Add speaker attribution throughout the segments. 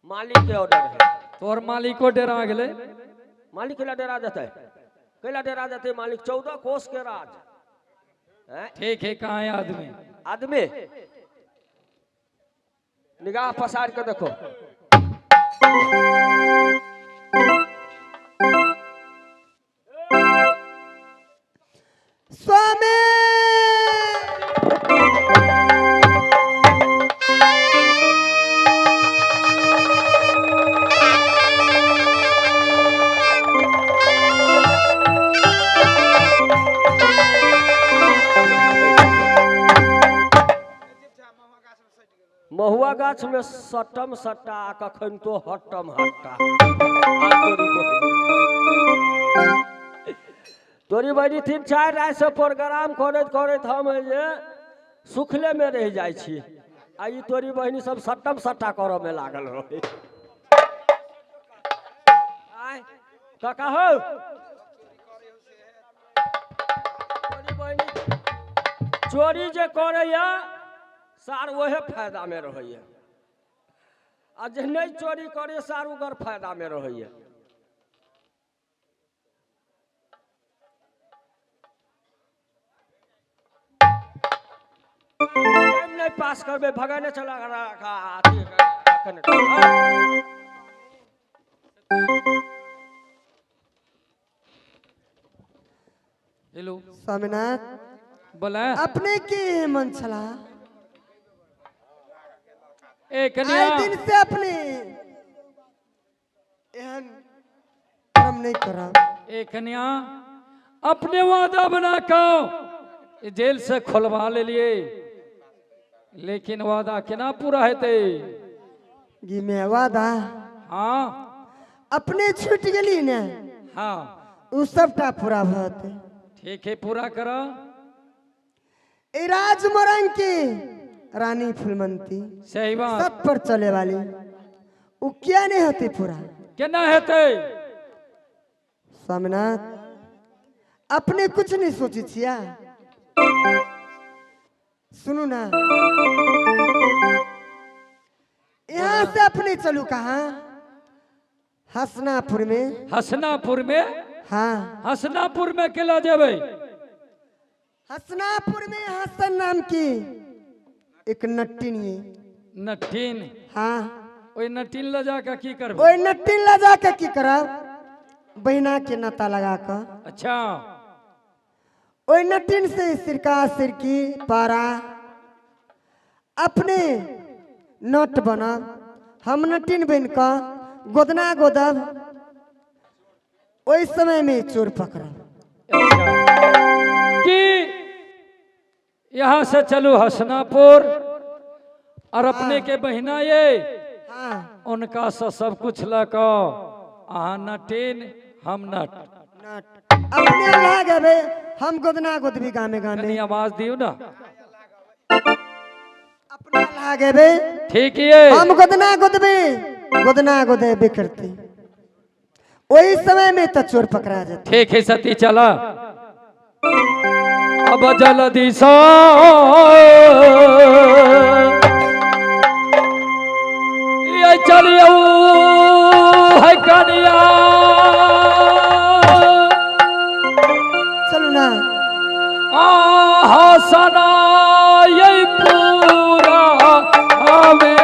Speaker 1: मालिक के ऑर्डर है।
Speaker 2: तोहर मालिको डरा गेलै।
Speaker 1: मालिक कैला डरा देतै? कैला डरा देतै मालिक? 14 कोस के राज हैं?
Speaker 2: ठीक है। कहाँ है आदमी?
Speaker 1: आदमी निगाह पसार के देखो।
Speaker 3: स्वामी
Speaker 1: महुआ गाछ में सटम सट्टा कखन तो हटम हट्टा। तोरी बहिनी 3-4 राति से प्रोग्राम करैत करैत हम जे सुखले में रह जाइ छी आ ई तोरी बहिनी सब सटम सट्टा करऽ में लागल रहे। आय काका हो, तोरी बहिनी चोरी जे करैया सार वहे फायदा में रहैया आ जे नहीं चोरी करे सार उगर फायदा में रहैया। टाइम नहीं पास करबे भगाने चला।
Speaker 2: हेलो
Speaker 3: स्वामीनाथ
Speaker 2: बोला।
Speaker 3: अपने के मन छला
Speaker 2: ए कन्या
Speaker 3: आए दिन से अपने एहन कर्म नहीं करब।
Speaker 2: ए कन्या अपने वादा बना के जेल से खोलवा ले लिए, लेकिन वादा केना पूरा हेतै?
Speaker 3: गी में वादा?
Speaker 2: हाँ
Speaker 3: अपने छूट गेली ने।
Speaker 2: हाँ
Speaker 3: उ सबटा पूरा भते।
Speaker 2: ठीक है पूरा करो।
Speaker 3: ए राज मोरंग के रानी फुलमंती
Speaker 2: सही बात
Speaker 3: सब पर चले वाली उ क्या नहीं होती पूरा?
Speaker 2: केना हेतै?
Speaker 3: स्वामीनाथ अपने कुछ नहीं सोची छिया। सुनू ना, यहाँ से अपने चलू कहाँ? हसनापुर में।
Speaker 2: हसनापुर में?
Speaker 3: हाँ
Speaker 2: हसनापुर में केला जेबै?
Speaker 3: हसनापुर में हसन नाम की एक नट्टिन है।
Speaker 2: नट्टिन?
Speaker 3: हाँ।
Speaker 2: ओई नट्टिन ल जाके की करबै?
Speaker 3: ओई नट्टिन ल जाके की करब? बहिना के नाता लगा कर।
Speaker 2: अच्छा।
Speaker 3: ओई नट्टिन से सिरका सिरकी पारा अपने नट बनब, हम नट्टिन बन कऽ गोदना गोदब, ओई समय में चोर पकड़ब।
Speaker 2: अच्छा। कि यहाँ से चलू हसनापुर और अपने के बहिना ये
Speaker 3: हाँ
Speaker 2: उनका से सब कुछ लऽ अहाँ नटिन हम नट।
Speaker 3: नट अपने लागबे हम गोदना गोदबी गामे गामे।
Speaker 2: कनी आवाज दियौ ना।
Speaker 3: अपने लागबे
Speaker 2: ठीक ये
Speaker 3: हम गोदना गोदबी गोदना गोदेबे करती, वही समय में तो चोर पकड़ा जाता।
Speaker 2: ठीक है सती चला। अब जल्दी सा ये चलियो है कन्या।
Speaker 3: चलो ना।
Speaker 2: आहा सना ये पूरा हमें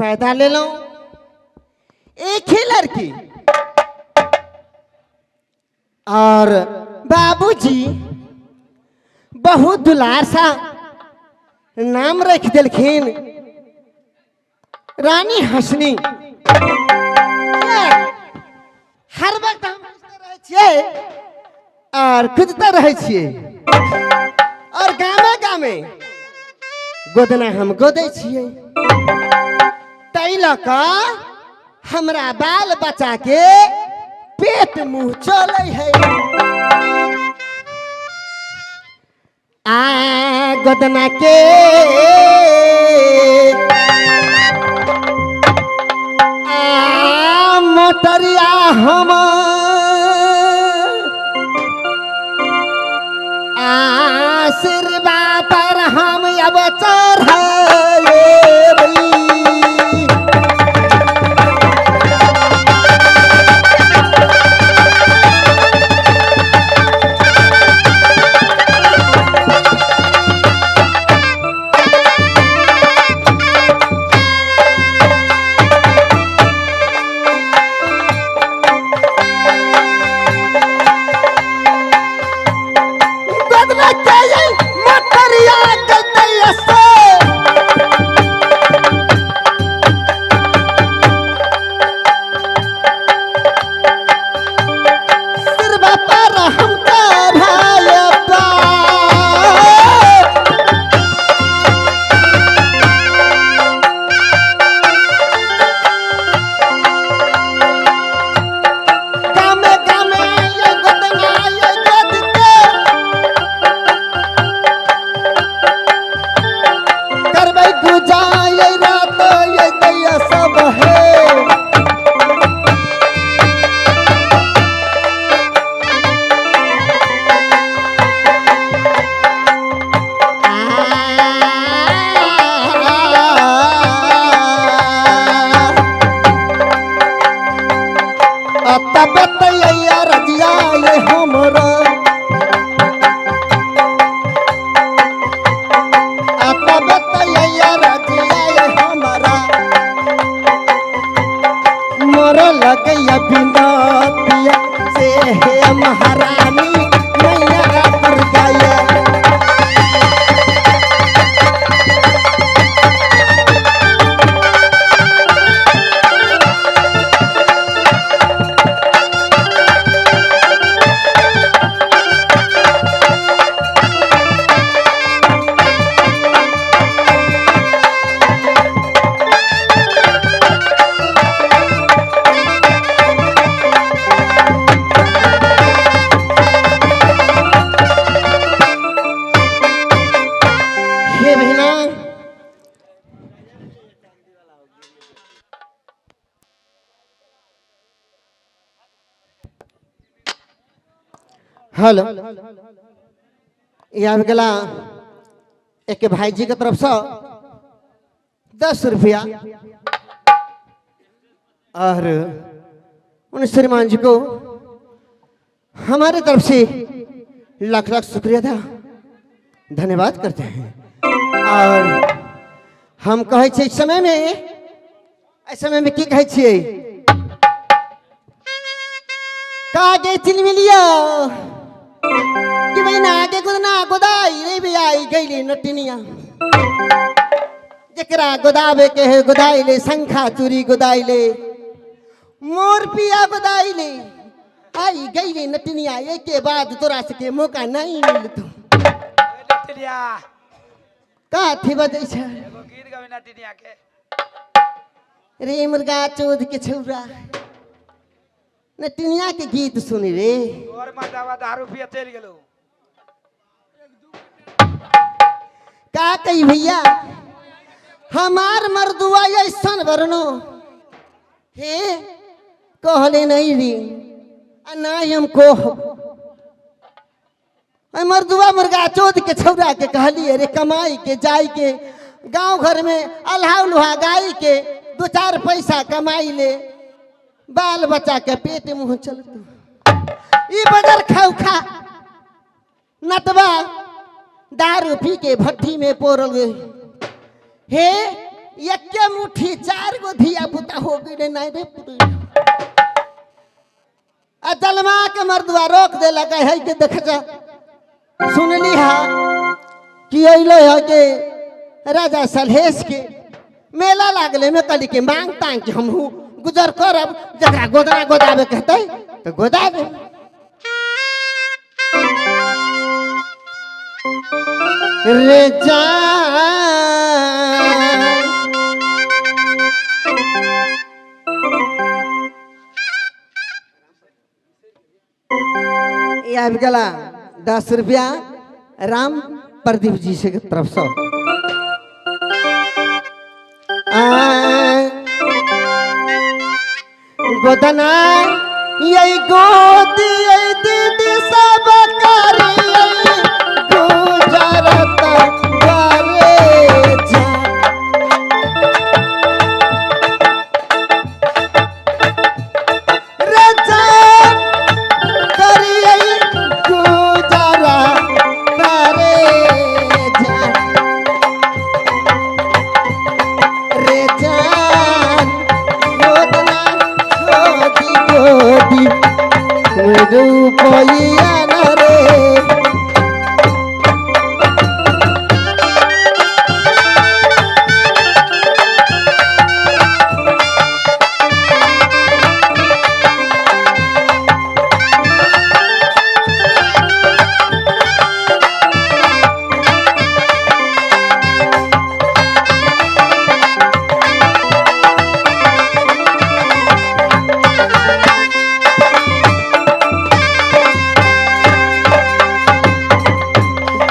Speaker 3: पैदा लेलहुँ एक ही लड़की और बाबूजी बहुत दुलार सा नाम रख दिलखिन रानी हंसनी। हर वक्त हम हंसते रहे छियै और कूदते रहे छियै और गामे गामे गोदना हम गोदै छियै। तै लऽ कऽ हमरा बाल बच्चा के पेट मुँह चलै है। आ गोदना के आ मोटरिया हम आशीर्वाद पर हम अब चढ़ेबै। हेलो, ये आबि गेला एक भाईजी के तरफ से 10 रुपया और उन श्रीमान जी को हमारे तरफ से लाख लाख शुक्रिया था, धन्यवाद करते हैं। और हम कहै छियै समय में, एहि समय में की कहै छियै, कागे चिलमिलिया कि बहिना आगे गोदना गोदाई रे बियाई गईली नटिनिया, जकरा गोदावे के है गोदाई ले, शंखा चूरी गोदाई ले, मोर पिया गोदाई ले, आई गईली नटिनिया, एक के बाद तोरा सके मौका नहीं मिलतो। काथी बजै छै
Speaker 4: एगो गीत गाबै नटिनिया के
Speaker 3: रे मुर्गा चोद के छौरा, नटिनिया के गीत सुनी रे।
Speaker 4: और मर्दावा दारू पिए चलि गेलौ।
Speaker 3: का कही भैया, हमार मर्दुआ ऐसन बरनो हे कहले नहीं री आ ना हम कह मर्दुआ मुर्गा चोद के छौरा के कहलिए रे कमाई के जाई के गांव घर में अल्हा उल्हा गाई के दो चार पैसा कमाई ले, बाल बच्चा के पेट मुँह चलतो। ई बगर खाऊ खा नतवा दारू पी के भट्ठी में पोरल गए। हे एके मुट्ठी 4 गो धिया पुता हो गेले नहीं रे पुरी। आ जलमा के मर्दुआ रोक देलक है के देख जा सुनली हा कि अइले है के राजा सलहेश के मेला लागले में कली के मांग तांग के हमहू गुजर करब, जकरा गोदना गोदावे कहते तो गोदा दे। रे जा आबि गेला 10 रुपया राम प्रदीप जी से के तरफ से। गोदना यही गोदी यही दीदी सब करी गुजरत करे जा। रे जा करी गुजरा करे जा। रे जान गोदना गोदी गोदी रुपया न रे।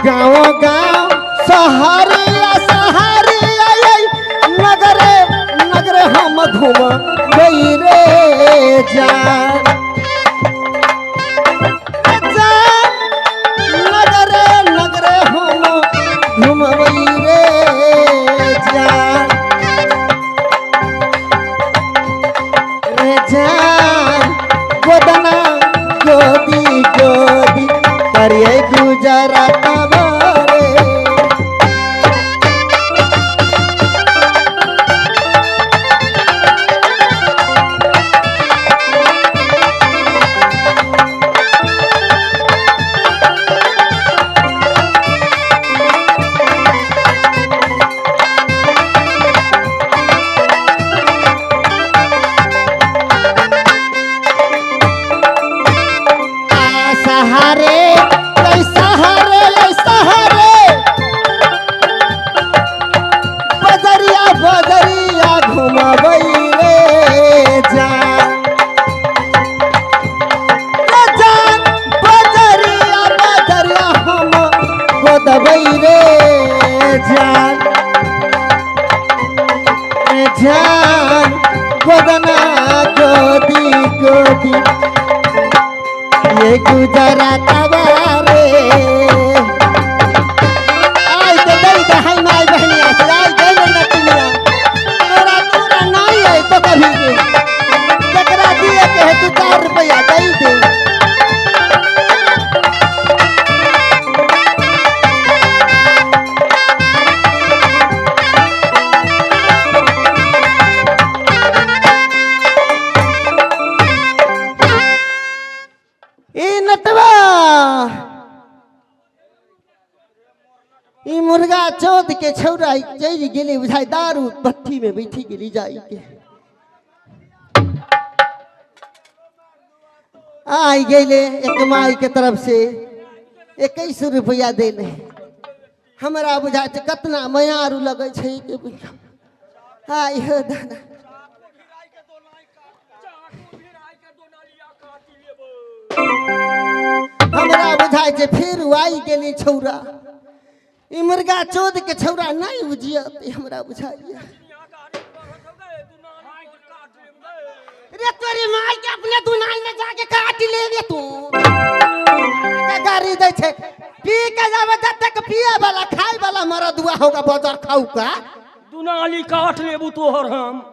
Speaker 3: गाँव गाँव सहरिया सहरिया नगरे नगरे हम घूम गई रे जान। नगरे नगरे हम घूमबई रे जान। रे जान गोदना गोदी गोदी करिए गुजरात बारे। सहारे सहारे सहारे बजरिया बजरिया घुमबई रे जान। रे जान बजरिया बजरिया हम गोदबई रे जान। रे जान गोदना गोदी गोदी ये गुजरात बारे। आई तो दई दहाई माई बहनिया से आई गई नटिया तोरा तोरा नहीं आई तो कभी के जकरा दिए के है तू 4 रुपया दई दे। ई मुर्गा चोद के छौरा चलि गेली बुझाइ दारू भट्ठी में बैठी गेली जाई के। आई गेले एक माई के तरफ से 21 रुपया देले। हमरा बुझाइ छै कतना मायारू लगै छै के बुझा। आई हो दादा हमरा बुझाइ छै फिर आई गेली छौरा। ई मुर्गा चोद के छौरा नहीं उजियत हमरा बुझाइया। रे तोरी माय के अपने दुनाई में जाके काट लेबे तू। के गाड़ी दै छै पी के जाबे जब तक पिए वाला खाए वाला मरदुआ होगा बाजार खाऊ का
Speaker 1: दुनाली काट लेबू तोहर हम।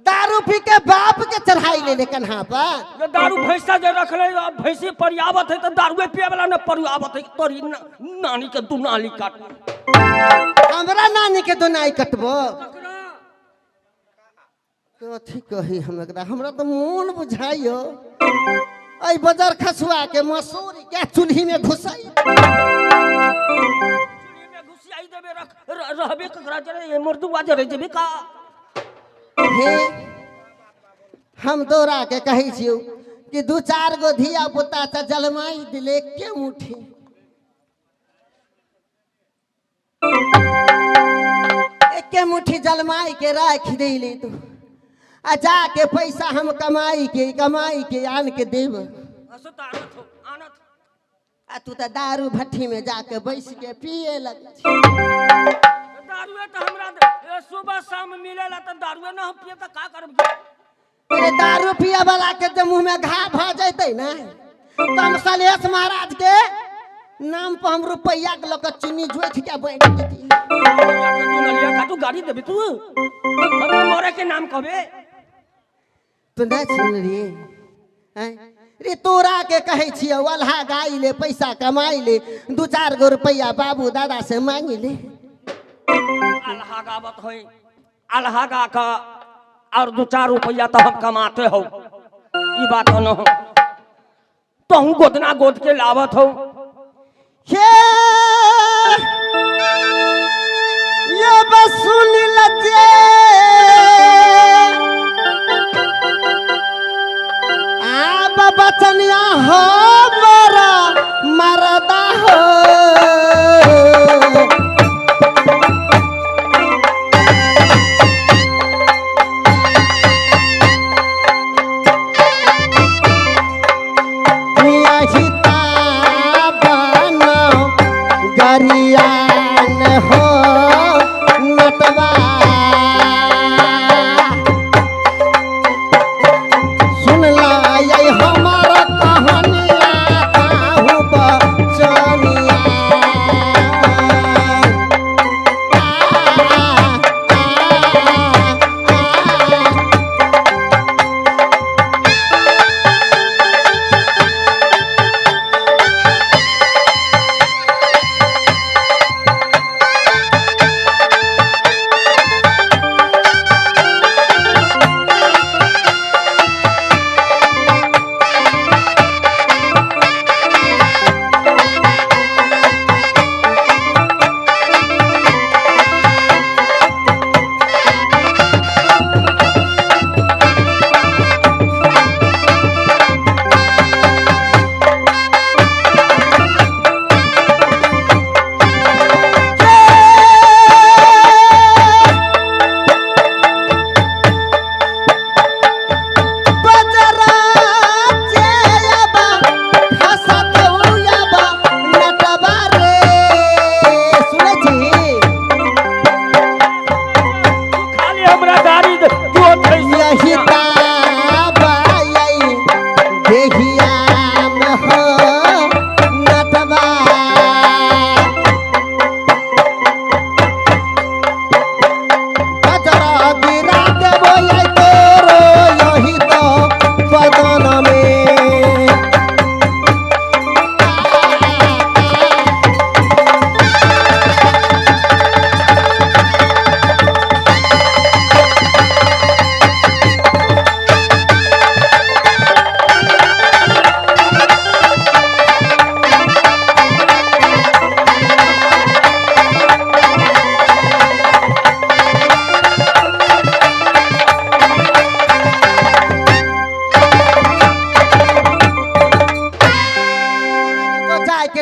Speaker 3: दारू पी के बाप के चढ़ाई ले ले कन्हा पर।
Speaker 1: दारू भैंसा जे रखले अब भैंसी परियावत है तो दारूए पिए वाला न परियावत है तोरी नानी के दुनाली काट।
Speaker 3: हमरा नानी के दुनाई कटबो कथी कही हम एकरा, हमरा तऽ मोन बुझाइयो एहि बजर खसुआ के मसूरी के चूल्ही में घुसाई,
Speaker 1: चूल्ही में घुसियाई देबे, रख रहबे ककरा जरे मर्दुआ जरे जेबे का।
Speaker 3: हे हम तोरा के कहै छियौ कि दू चार गो धिया पुता तऽ जलमाई दिले के मुट्ठी, एके मुट्ठी जलमाई के राखि देली तू, आ जाके पैसा हम कमाई के आन के देब। आ तू तऽ दारू भट्ठी में जाके बैस के पिए लग।
Speaker 1: दारुए तो हमरा सुबह शाम मिलेला तो दारुए ना हम पिए तो का करब?
Speaker 3: अरे दारू पिए वाला के जब मुंह में घा भ जैते ना तो हम सलेश महाराज के नाम पर हम रुपया के लऽ चीनी जोइत के बैठ जेती।
Speaker 1: तू गाड़ी देबी तू हमें मरे के नाम कहबे?
Speaker 3: तू नहीं सुन रे रे, तोरा के कहै छियौ अल्हा गाय ले पैसा कमाई ले, दू चार गो रुपया बाबू दादा से मांगी ले।
Speaker 1: अल्हा गावत होई, अल्हा गा का और दू चार रुपया तो हम कमाते हो, ई बात न हो तो हम गोदना गोद के लावत हो।
Speaker 3: हे ये बस सुन लजे आप बचनिया हो मरा मरदा हो, गरियान हो नटवा सुन लाई हमार कहानिया काहू बचनिया।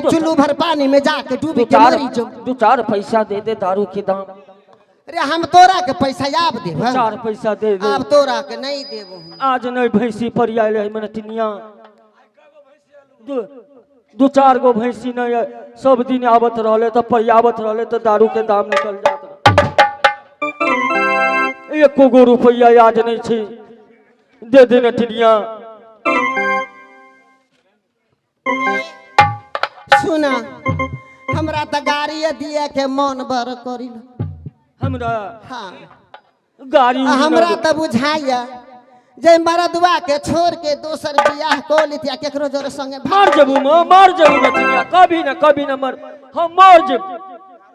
Speaker 3: चुल्लू भर पानी में जाके डूब के मरी जो।
Speaker 1: दू चार पैसा दे दे दारू के दाम।
Speaker 3: अरे हम तोरा के पैसा आब देब,
Speaker 1: चार पैसा दे दे।
Speaker 3: आब तोरा के नहीं देबो।
Speaker 1: आज नहीं भैंसी पर आयल है मने तिनिया, दू चार गो भैंसी नहीं है, सब दिन आवत रहले तो परियावत रहले तो दारू के दाम निकल जात। एको गो रुपया आज नहीं छी, दे दे न तिनिया।
Speaker 3: सुना हमरा त गाड़ी दिए के मन बर करिल
Speaker 1: हमरा।
Speaker 3: हाँ
Speaker 1: गाड़ी
Speaker 3: हमरा त बुझाइया जे मरदुआ के छोड़ के दोसर बियाह को लितिया केकरो जोरे संगे
Speaker 1: मर जबू मां, मर जबू नतिया, कभी ना कभी ना मर, हम मर जब।